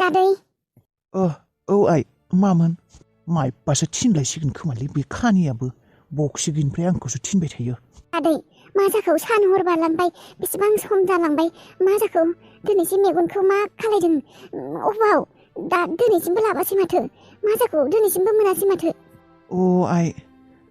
दादै औ आइ मामोन माइबासो थिनलायसिगोन खोमालै बे खानियाबो बक्सिगिनिफ्राय आंखौसो थिनबाय थायो। दादै मा जाखौ सान हर बारलांबाय बेसेबां सम जालांबाय मा जाखौ दिनैसिम मेगनखौ मा खालायदों अबाव दा दिनैसिमबो लाबासै माथो मा जाखौ दिनैसिमबो मोनासै माथो। आइ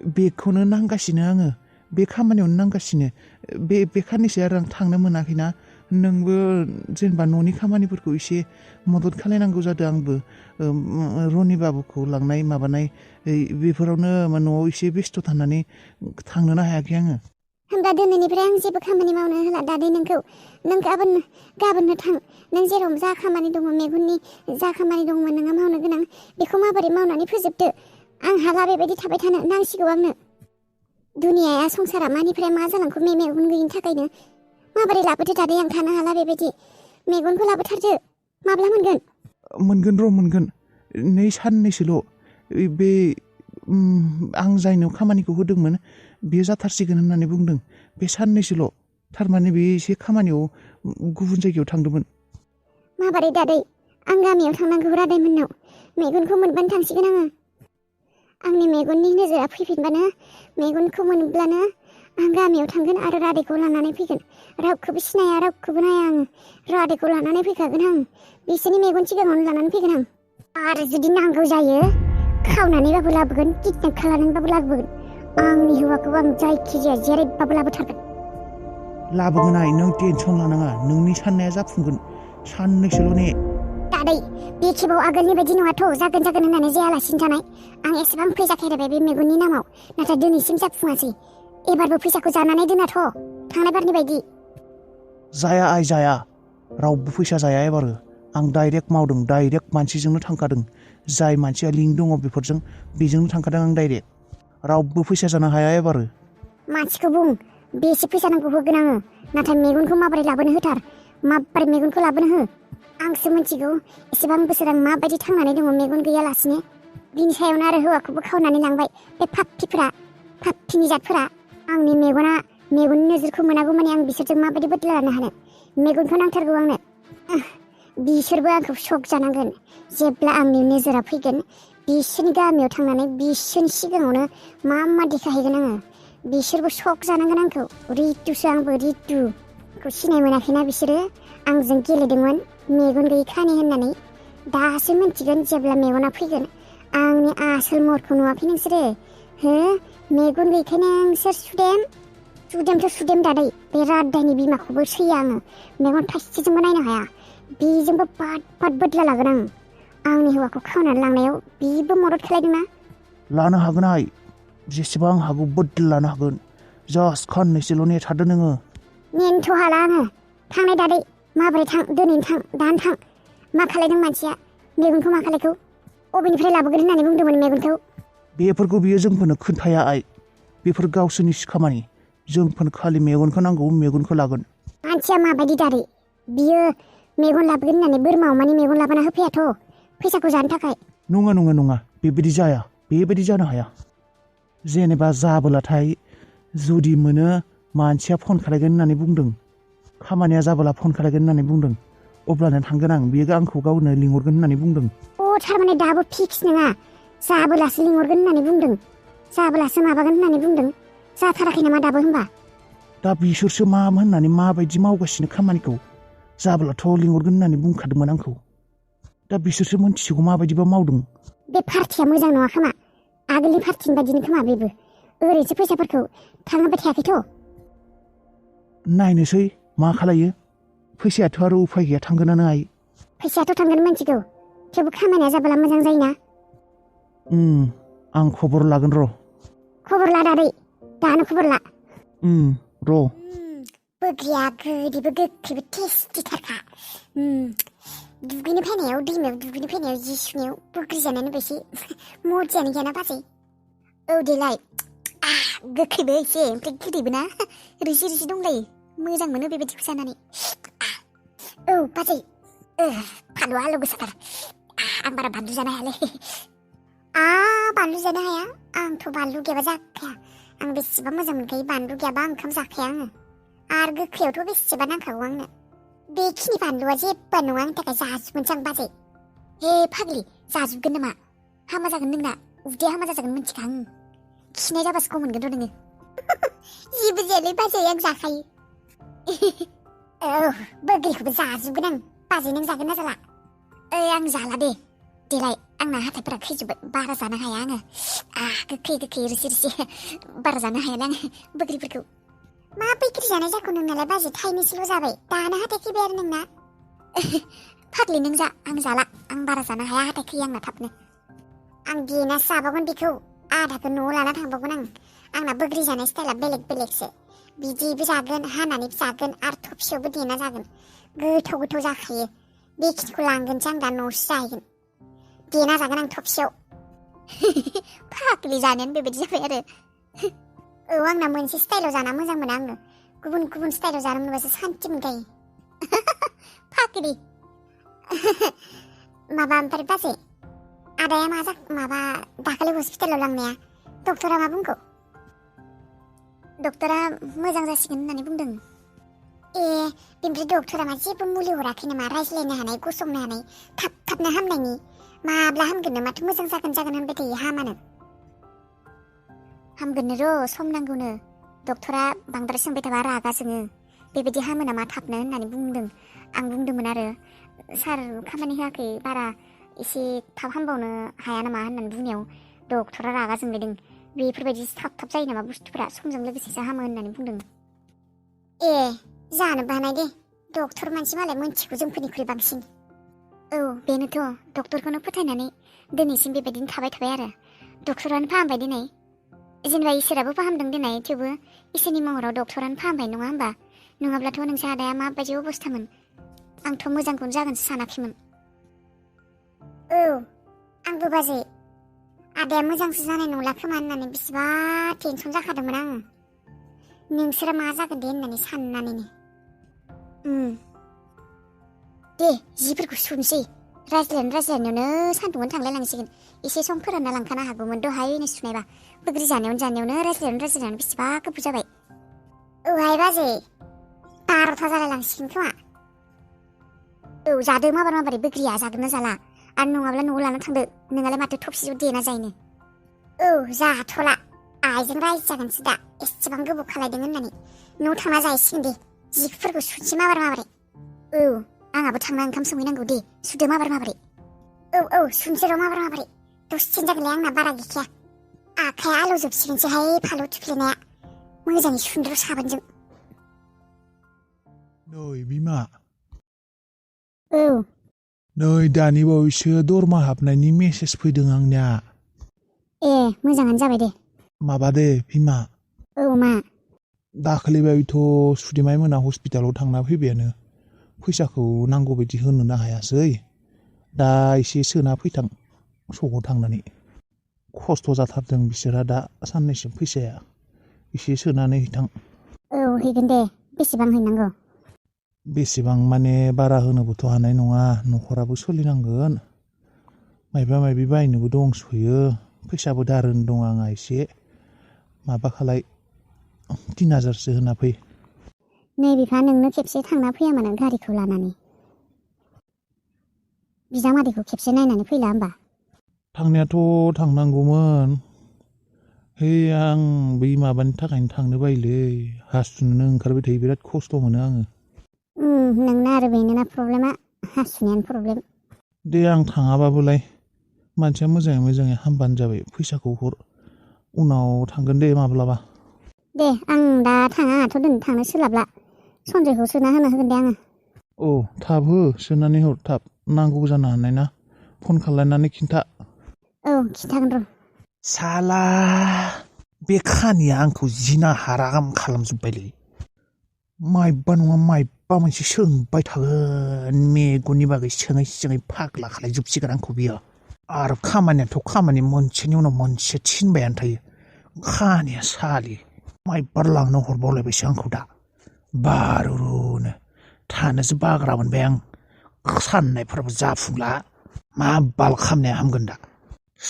बेखौनो नांगासिनो आङो बे खामानियावनो नांगासिनो बे खाननैसो आरो आं थांनो मोनाखैना नोंबो जेनेबा न'नि खामानिफोरखौ एसे मदद खालायनांगौ जादों आंबो रनि बाबुखौ लांनाय माबानाय बेफोरावनो न'आव एसे बेस्थ' थानानै थांनोनो हायाखै आङो। होमबा दिनैनिफ्राय आं जेबो खामानि मावनो होला दादै नोंखौ नों गाबोननो थां नों जेराव जा खामानि दङ मेगननि जा खामानि दंमोन नोंहा मावनो गोनां बेखौ माबोरै मावनानै फोजोबदो आं हाला बेबायदि थाबाय थानो नांसिगौ आंनो। दुनियाया संसारा मानिफ्राय मा जालांखो मेगन गैयिनि थाखायनो माबोरै लाबोदो दादै आं थानो हाला बेबायदि मेगनखौ लाबोथारदो माब्ला मोनगोन? मोनगोन नै साननैसोल' बे आं जायनाव खामानिखौ होदोंमोन बेयो जाथारसिगोन होननानै बुंदों बे साननैसोल' थारमाने बे एसे खामानियाव गुबुन जायगायाव थांदोंमोन। माबोरै दादै आं गामियाव थांनांगौ रादायमोननाव मेगनखौ मोनबानो थांसिगोन आङो। आंनि मेगननि नोजोरा फैफिनबानो मेगनखौ मोनब्लानो आं गामियाव थांगोन आरो रादैखौ लानानै फैगोन। रावखौबो सिनाया रावखौबो नाया आङो रादैखौ लानानै फैखागोन आं बिसोरनि मेगन सिगाङावनो लानानै फैगोन आं। आरो जुदि नांगौ जायो खावनानैबाबो लाबोगोन किडनेप खालामनानैबाबो लाबोगोन आंनि हौवाखौ आं जायखिजाया जेरैबाबो लाबोथारगोन। लाबोगोन आइ नों टेनसन लानाङा नोंनि साननाया जाफुंगोन साननैसोल' ने। दादै बे खेबाव आगोलनि बायदि नङाथ' जागोन होननानै जायालासिनो थानाय आं एसेबां फैसा खेरायबाय बे मेगननि नामाव नाथाय दिनैसिम जाफुङासै एबारबो फैसाखौ जानानै दोनाथ' थांनाय बारनि बायदि। जाया आइ जाया रावबो फैसा जाया एबारो आं डाइरेक्ट मावदों डाइरेक्ट मानसिजोंनो थांखादों जाय मानसिया लिंक दङ बेफोरजों बेजोंनो थांखादों आं डाइरेक्ट रावबो फैसा जानो हाया एबारो। मानसिखौ बुं बेसे फैसा नांगौ होगोन आङो नाथाय मेगनखौ माबोरै लाबोनो होथार माबोरै मेगनखौ लाबोनो हो आंसो मिथिगौ एसेबां बोसोर आं माबायदि थांनानै दङ मेगन गैयालासिनो। बिनि सायावनो आरो हौवाखौबो खावनानै लांबाय बे पाप्पिनि जातफोरा। आंनि मेगननि नोजोरखौ मोनागौ माने आं बिसोरजों माबायदि बदला लानो हानो मेगनखौ नांथारगौ आंनो। बिसोरबो आंखौ शक जानांगोन जेब्ला आंनि नोजोरा फैगोन बिसोरनि गामियाव थांनानै बिसोरनि सिगाङावनो मा देखायहैगोन आङो बिसोरबो शक जानांगोन आंखौ। रितुसो आंबो रितुखौ सिनाय मोनाखैना बिसोरो आंजों गेलेदोंमोन मेगन गैयै खानि होननानै दासो मिन्थिगोन जेब्ला मेगना फैगोन आंनि आसोल महरखौ नुवाखै नोंसोरो हो मेगन गैयैखायनो नोंसोर सुदेमथ' दादै बे रादायनि बिमाखौबो सैया आङो मेगन थाइसेजोंबो नायनो हाया बेजोंबो पाट बदला लागोन आं। आंनि हौवाखौ खावनानै लांनायाव बिबो मदद खालायदोंना। लानो हागोन आइ जेसेबां हागौ बदला लानो हागोन जास्ट खाननैसोल' नेथारदो नोङो। नेनोथ' हाला आङो थांनाय दादै माबोरै थां दिनैनो थां दानो थां मा खालायदों मानसिया मेगनखौ मा खालायखौ अबेनिफ्राय लाबोगोन होननानै बुंदोंमोन मेगनखौ। बेफोरखौ बियो जोंफोरनो खोन्थाया आइ बेफोर गावसोरनि खामानि जोंफोरनो खालि मेगनखौ नांगौ मेगनखौ लागोन। मानसिया माबायदि दादै बियो मेगन लाबोगोन होननानै बोरमा अमानि मेगन लाबोना होफैयाथ' फैसाखौ जानो थाखाय। नङा बेबायदि जाया बेबायदि जानो हाया। जेनेबा जाबोलाथाय जुदि मोनो मानसिया फन खालायगोन होननानै बुंदों खामानिया जाबोला फन खालायगोन होननानै बुंदों अब्लानो थांगोन आं बियो आंखौ गावनो लिंहरगोन होननानै बुंदों। थारमाने दाबो फिक्स नङा जाबोलासो लिंहरगोन होननानै बुंदों जाबोलासो माबागोन होननानै बुंदों जाथाराखै नामा दाबो होनबा? दा बिसोरसो मा होननानै माबायदि मावगासिनो खामानिखौ जाबोलाथ' लिंहरगोन होननानै बुंखादोंमोन आंखौ दा बिसोरसो मोनथिसिगौ माबायदिबा मावदों। बे पार्टिया मोजां नङा खोमा आगोलनि पार्टिनि बायदिनो खोमा बेबो ओरैसो फैसाफोरखौ थांहोबाय थायाखैथ'। नायनोसै मा खालायो फैसायाथ' आरो उफाय गैया थांगोनानो आइ। फैसायाथ' थांगोन मिथिगौ थेवबो खामानिया जाबोला मोजां जायोना। आं खबर लागोन र'। खबर ला दादै दानो खबर ला। र'। बोग्रिया गोदैबो गोखैबो टेस्टिथारखा। दुगैनो फैनायाव दैमायाव दुगैनो फैनायाव जि सुनायाव बोग्रि जानानै बेसे मजायानो गैयाना बाजै। औ देलाय गोखैबो एसे ओमफ्राय गोदैबो ना रिसि दंलायो मोजां मोनो बेबायदिखौ जानानै। औ बाजै फानलुआ आलौ गोसाथार आं बारा बानलु जानो हायालै। बानलु जानो हाया आंथ' बानलु गैयाबा जाखाया आं बेसेबा मोजां मोनखायो बानलु गैयाबा ओंखाम जाखाया आङो आरो गोखैयावथ' बेसेबा नांखागौ आंनो बेखिनि बानलुआ जेबो नङा आंनि थाखाय जाजोबगोनसो आं बाजै। हे फाग्लि जाजोबगोन नामा हामा जागोन नोंना उदैया हामा जाजागोन मिथिखां खिनाय जाबासो गम मोनगोन र' नोङो जेबो जायालै बाजै आं जाखायो औ बोग्रिखौबो जाजोबगोन आं बाजै नों जागोन ना जाला आं जाला दे देलाय आंना हाथायफोरा खैजोब्बाय बारा जानो हाया आङो गोखै गोखै रोसि रोसि बारा जानो हायाना आङो बोग्रिफोरखौ मा बैग्रि जानाय जाखो नोंनालाय बाजै थाइनैसोल' जाबाय दानो हाथाय खैबाय आरो नोंना फाग्लि नों जा आं जाला आं बारा जानो हाया हाथाय खैयो आंना थाबनो आं देनासो जाबावगोन बेखौ आधाखौ न'आव लाना थांबावगोन आंना बोग्रि जानाय स्टाइला बेलेग बेलेगसो बिदिबो जागोन हानानैबो जागोन आरो थबसियावबो देना जागोन गोथाव गोथाव जाखायो बेखिनिखौ लांगोनसो आं दा न'आवसो जाहैगोन देना जागोन आं थबसियाव फाग्लि जानायानो बेबायदि जाबाय आरो औ आंना मोनसे स्टाइलाव जाना मोजां मोना आङो गुबुन गुबुन स्टाइलाव जानो मोनबासो सान्थि मोनखायो फाग्लि माबा ओमफ्राय बाजै आदाया माबा दाखालि हस्पिटालाव लांनाया डक्टरा मा बुंखो डक्टरा मोजां जासिगोन होननानै बुंदों बेनिफ्राय डक्टरा मा जेबो मुलि हराखै नामा रायज्लायनो हानाय गसंनो हानाय थाब थाबनो हामनायनि माब्ला हामगोननो माथो मोजां जागोन होनबाय थायो हामानो हामगोननो र' सम नांगौनो डक्टरा बांद्राय सोंबाय थाबा रागा जोङो बेबायदि हामो नामा थाबनो होननानै बुंदों आं बुंदोंमोन आरो सार खामानि होआखै बारा एसे थाब हामबावनो हाया नामा होननानै बुंनायाव डक्टरा रागा जोंलायदों बेफोरबायदि थाब थाब जायो नामा बुस्थुफोरा समजों लोगोसेसो हामो होननानै बुंदों जानोबो हानाय दे डक्टर मानसि मालाय मोनथिगौ जोंफोरनिख्रुइ बांसिन औ बेनोथ' डक्टरखौनो फोथायनानै दिनैसिम बेबायदिनो थाबाय आरो डक्टरानो फाहामबाय दिनै जेनेबा इसोराबो फाहामदों दिनै थेवबो इसोरनि महराव डक्टरानो फाहामबाय नङा होमबा नङाब्लाथ' नोंसा आदाया माबायदि अबस्थामोन आंथ' मोजांखौनो जागोनसो सानाखैमोन औ आंबो बाजै आदाया मोजांसो जानाय नंला खोमा होननानै बेसेबा टेनसन जाखादोंमोन आङो नोंसोरा मा जागोन दे होननानै साननानैनो दे जिफोरखौ सुनोसै रायज्लायनायावनो सान्दुंआनो थांलायलांसिगोन एसे सम फोरानना लांखानो हागौमोन दहायनो सुनायबा बोग्रि जानायावनो रायज्लायनायावनो बेसेबा गोबाव जाबाय औहाय बाजै 12ता जालायलांसिगोन खोमा औ जादो माबारै बोग्रिया जागोन ना जाला आरो नङाब्ला न'आव लाना थांदो नोंहालाय माथो थबसियाव देना जायोनो औ जाथ'ला आइजों रायजागोनसो दा एसेबां गोबाव खालायदों होननानै न'आव थांना जाहैसिगोन दे जिफोरखौ सुनोसै माबारै औ आंहाबो थांना ओंखाम संहैनांगौ दे सुदो माबारै औ सुनसै र' माबारै दसेनो जागोनलाय आंना बारा गैखाया आखाया आलौजोबसिगोनसोहाय फालौ थुफ्लेनाया मोजाङै सुनद्र' साबोनजों नै बिमा औ नै दानि बावैसो दरमा हाबनायनि मेसेज फैदों आंनिया मोजाङानो जाबाय दे माबा दे बिमा औ मा दाखालिबायथ' सुदिमाइ मोना हस्पिटालाव थांना फैबायानो फैसाखौ नांगौ बायदि होनोनो हायासै दा एसे सोना फैथां सगाव थांनानै खस्थ' जाथारदों बिसोरहा दा साननैसो फैसाया एसे सोनानै हैथां औ हैगोन दे बेसेबां हैनांगौ बेसेबां माने बारा होनोबोथ' हानाय नङा न'खराबो सोलिनांगोन मायबा बायनोबो दंस'यो फैसाबो दारोन दं आंहा एसे माबा खालाय 3000सो होना फै नै बिफा नोंनो खेबसे थांना फैयामोन गारिखौ लानानै बिजामादैखौ खेबसे नायनानै फैला होमबा थांनायाथ' थांनांगौमोन आं बै माबानि थाखायनो थांनो बायोलै हासुनोनो ओंखारबाय थायो बिराद खस्थ' मोनो आङो नोंना आरो बेनोना प्रब्लेमा हासुनायानो प्रब्लेम दे आं थाङाबाबोलाय मानसिया मोजाङै हामबानो जाबाय फैसाखौ हर उनाव थांगोन दे माब्लाबा दे आं दा थाङा आंहाथ' दिनै थांनो सोलाबला सनजयखौ सोना होगोन दे आङो औ थाब हो सोनानै हर थाब नांगौ जानो हानाय ना फन खालायनानै खिन्था औ खिन्थागोन र' साला बे खानिया आंखौ जिना हाराम खालामजोब्बायलै मायबा नङा मायबा मोनसे सोंबाय थागोन मेगननि बागै सोङै फाग्ला खालायजोबसिगोन आंखौ बियो आरो खामानियाथ' खामानि मोनसेनि उनाव मोनसे थिनबायानो थायो खानिया सालि मायबा लांनो हरबावलायबायसो आंखौ दा बारुरुनो थानोसो बाग्रा मोनबाय आं साननायफोराबो जाफुंला मा बाल खालामनाया हामगोन दा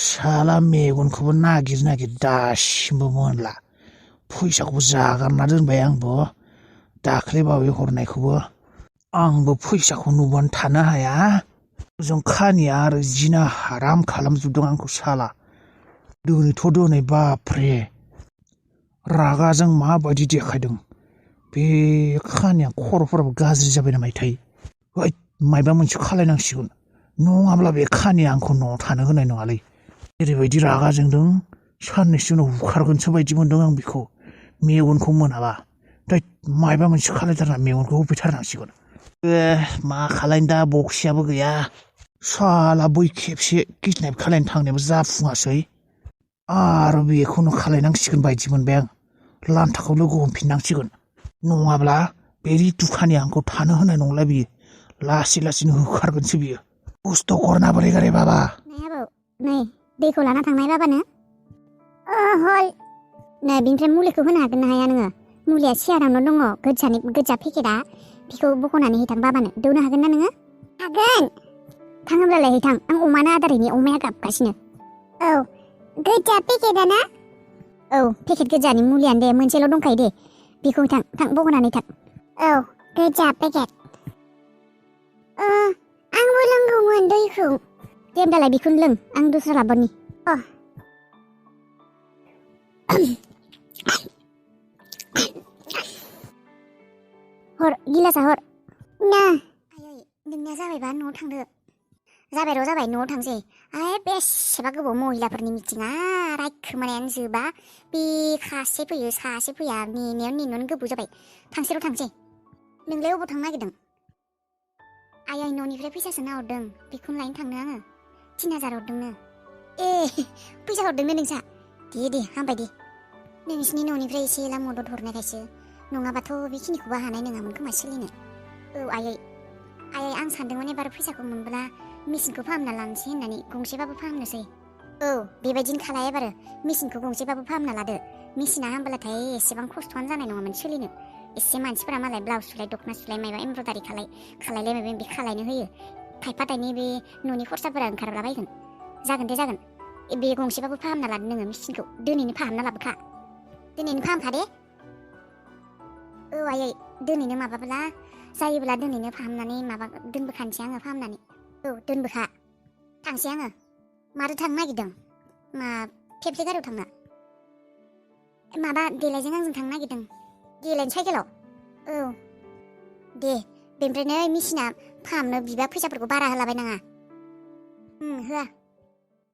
साला मेगनखौबो नागिर दासिमबो मोनला फैसाखौबो जागारना दोनबाय आंबो दाख्लै बावै हरनायखौबो आंबो फैसाखौ नुबानो थानो हाया जों खानिया आरो जिना हाराम खालामजोबदों आंखौ साला दिनैथ' दिनै बापरे रागाजों माबायदि देखायदों बे खानिया खर'फोराबो गाज्रि जाबाय नामाथाय ओइ मायबा मोनसे खालायनांसिगोन नङाब्ला बे खानिया आंखौ न'आव थानो होनाय नङालै ओरैबायदि रागा जोंदों साननैसो उनाव बुखारगोनसो बायदि मोनदों आं बेखौ मेगनखौ मोनाबा दै मायबा मोनसे खालायथारना मेगनखौ होफैथारनांसिगोन मा खालायनो दा बक्सियाबो गैया साला बै खेबसे किडनेप खालायनो थांनायाबो जाफुङासै आरो बेखौनो खालायनांसिगोन बायदि मोनबाय आं लान्थाखौ लोगो हमफिननांसिगोन नङाब्ला बे रितुखानि आंखौ थानो होनाय नंला बियो लासै लासैनो होखारगोनसो बियो खस्थ' करना बोरै गारे बाबा नै आबौ नै दैखौ लाना थांनाय बाबानो हल नै बिनिफ्राय मुलिखौ होनो हागोन ना हाया नोङो मुलिया सियारावनो दङ गोजा पेकेटआ बेखौ बख'नानै हैथां बाबानो दौनो हागोन ना नोङो हागोन थाङोब्लालाय हैथां आं अमानो आदार हैनि अमाया गाबगासिनो औ गोजा पेकेटआ ना औ पेकेट गोजानि मुलियानो दे मोनसेल' दंखायो दे बेखौ थां बख'नानै थां औ गोजा पेकेट आंबो लोंगौमोन दैखौ दे होमब्लालाय बेखौनो लों आं दस्रा लाबोनि हर गिलासा हर ना आयै नोंनिया जाबायबा न'आव थांदो जाबाय न'आव थांसै बेसेबा गोबाव महिलाफोरनि मिटिङा रायखोमानायानो जोबा बे सासे फैया नेनायावनो गोबाव जाबाय थांसै नोंलाय अबाव थांनो नागिरदों आयै न'निफ्राय फैसा सोना हरदों बेखौनो लायनो थांनो आङो 3000 हरदोंनो फैसा हरदोंनो नोंसा दे हामबाय दे नोंसिनि न'निफ्राय एसे एला मदद हरनायखायसो नङाबाथ' बेखिनिखौबो हानाय नङामोन खोमा सोलिनो औ आयै आं सानदोंमोन एबार फैसाखौ मोनब्ला मेसिनखौ फाहामना लानोसै होननानै गंसेबाबो फाहामनोसै औ बेबायदिनो खालाय एबारो मेसिनखौ गंसेबाबो फाहामना लादो मेसिना हामब्लाथाय एसेबां खस्थ'आनो जानाय नङामोन सोलिनो एसे मानसिफोरा मालाय ब्लाउस सुलाय दख'ना सुलाय माबा एमब्रयदारि खालायलाय माबा माबि खालायनो होयो थाइफा थाइनै बे न'नि खरसाफोरा ओंखारलाबायगोन जागोन बे गंसेबाबो फाहामना लादो नोङो मेसिनखौ दिनैनो फाहामना लाबोखा दिनैनो फाहामखा दे औ आयै दिनैनो माबाब्ला जायोब्ला दिनैनो फाहामनानै माबा दोनबोखानोसै आङो फाहामनानै औ दोनबोखा थांसै आङो मारै थांनो नागिरदों मा फेफ्ले गारियाव थांनो माबा देलायजों आंजों थांनो नागिरदों देलायनो साइकेलाव औ दे बेनिफ्रायनो मेसिना फाहामनो बिबा फैसाफोरखौ बारा होलाबायनाङा होआ